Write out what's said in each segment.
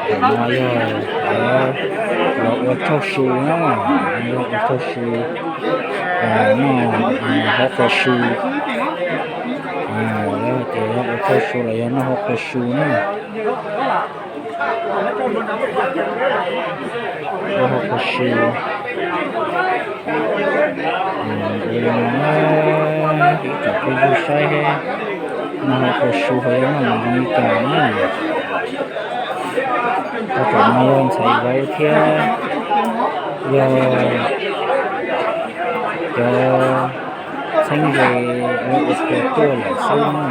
Tam no yog los ua tsaug su na, yog ua tsaug su, noj hauv qhua su, ces yog ua tsaug su los yog noj hauv qhua su na. Ua hauv qhua su. Ua li no na, ib tsoom phooj ywg saib, noj hauv qhua su ho yuav noj mus zoo li cas na. Tau tam no yog ntxhais vauv thiab yog cov txheeb ze lawv ua qhua tuaj lawm xwb na.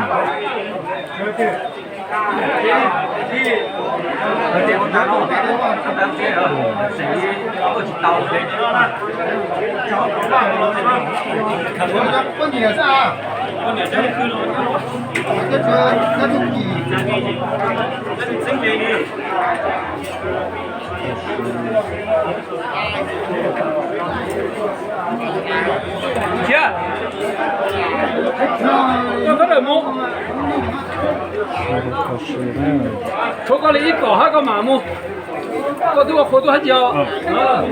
Tshuav koj li ib kom hab koj mam mus. Koj twb ua qhua tuaj hab tsis?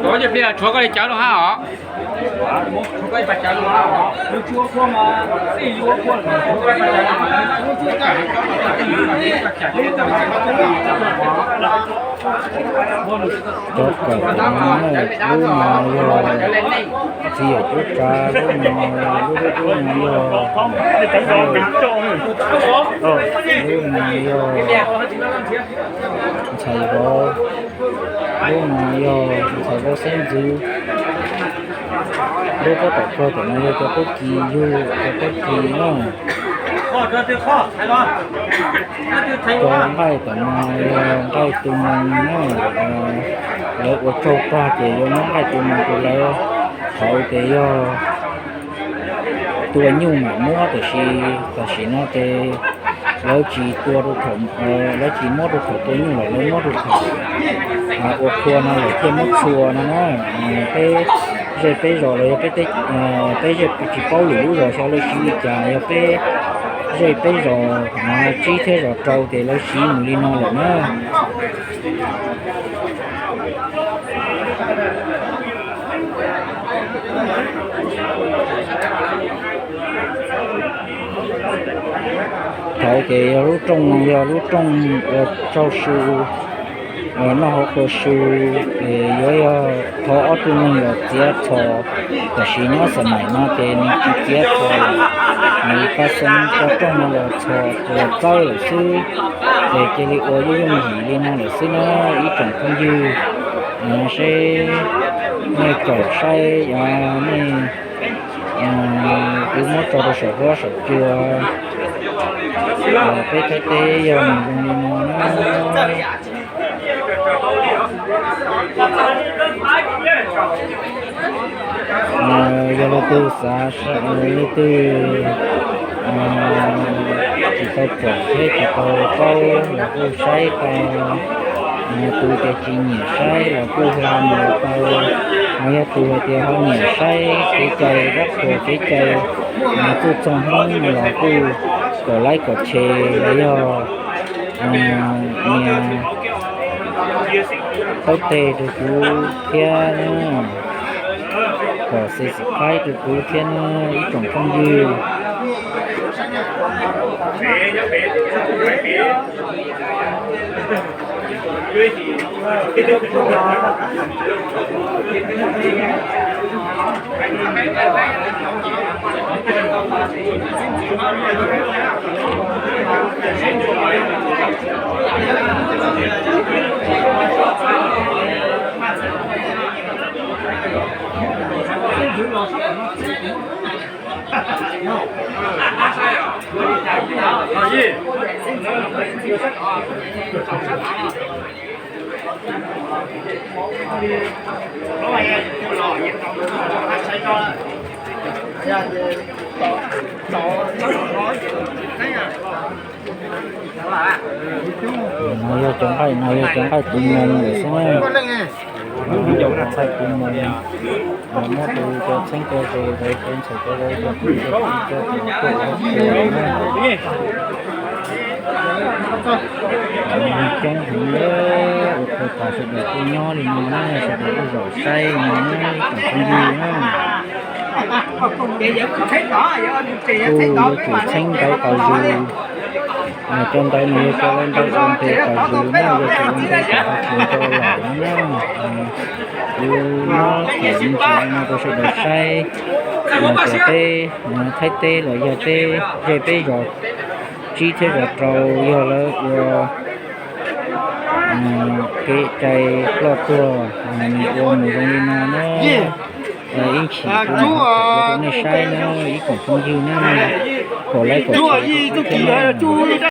Koj cov plig tshuav koj li cawv lug hab os. Cov kawm no, lub no yog txiv yawm cuab tsav, lub no, lub, lub no yog, lub no yog ntxhais vauv, lub no yog ntxhais vauv xeeb ntxwv. Lub pob tom kawg tom no yog cov tub ki yug, cov tub ki na. Cov nqaij tom no yog nqaij tu moo na, lawv ua tsaug tag ces yuav muab nqaij tu moo rau lawv. Thaum ub ces yog tua nyuj mam muab, tiam sis tam sim no ces lawv tsis tua rau thaum, lawv tsis muab rau thaum tua nyuj lawm, lawv muab rau thaum ua qhua no lawm thiaj muab txhua no na. Peb zej peb zos los yog peb, peb zej tsis paub lwm lub zos xyov lawv siv li cas, yog peb zej peb zos no tsib thiab zos rau ces lawv siv mus li no lawm na. Thaum ces yog lub rooj no yog lub rooj ua tsaug su, noj hauv qhua su, es yuav yog thov ob tug neeg los txiav txhos, tam sim nyob xam maim no ces nws tsis txiav txhos lawm, nws pab xeeb cov rooj no los txhos los txawb lawm xwb, ces cia li ua yooj yooj yim li no lawm xwb na ib tsoom phooj ywg. Seb nej kawm saib, nej, kuv muab tso rau saum huab saum cua, peb Thaib teb yog mus zoo li no na. Yog leej twg xav, leej twg tsis tau pom thiab tsis tau paub los kuj saib tau, tus tias tsis nyiam saib los kuj hla mus tau, ho yog tus hais tias ho nyiam saib kev cai dab qhuas kev cai txuj txog Hmoob no los kuj kom like kom share los yog nias taub teg rau kuv thiab, kom subscribe rau kuv thiab na ib tsoom phooj ywg. No yog cov nqaij, no yog cov nqaij tus moo lawm xwb na. Cov nqaij tus moo, muab rau cov txheeb cov ze, cov ntxhais cov vauv, cov kwv cov tij, cov tuam tuaj ua qhua na. Coob heev li. Sawv daws kuj nyob li no na, sawv daws kuj zaum saib no na, ib tsoom phooj ywg na. Kuj yuav tsum txheeb ntawv qhov zus, cov ntawv no yog cov ntawv ua npe qhov zus na, yog cov ua npe qhov zus rau lawm no na. Kuv muab thaij me ntsis no rau sawv daws saib, cov peb Thaib teb los yog peb zej peb zos tsib thiab zos rau yog lawv ua kev cai ploj tuag, nws ua mus zoo li no na. Ib chim kuv mam rau nej saib na, ib tsoom phooj ywg na, kom lawv kom thiab na.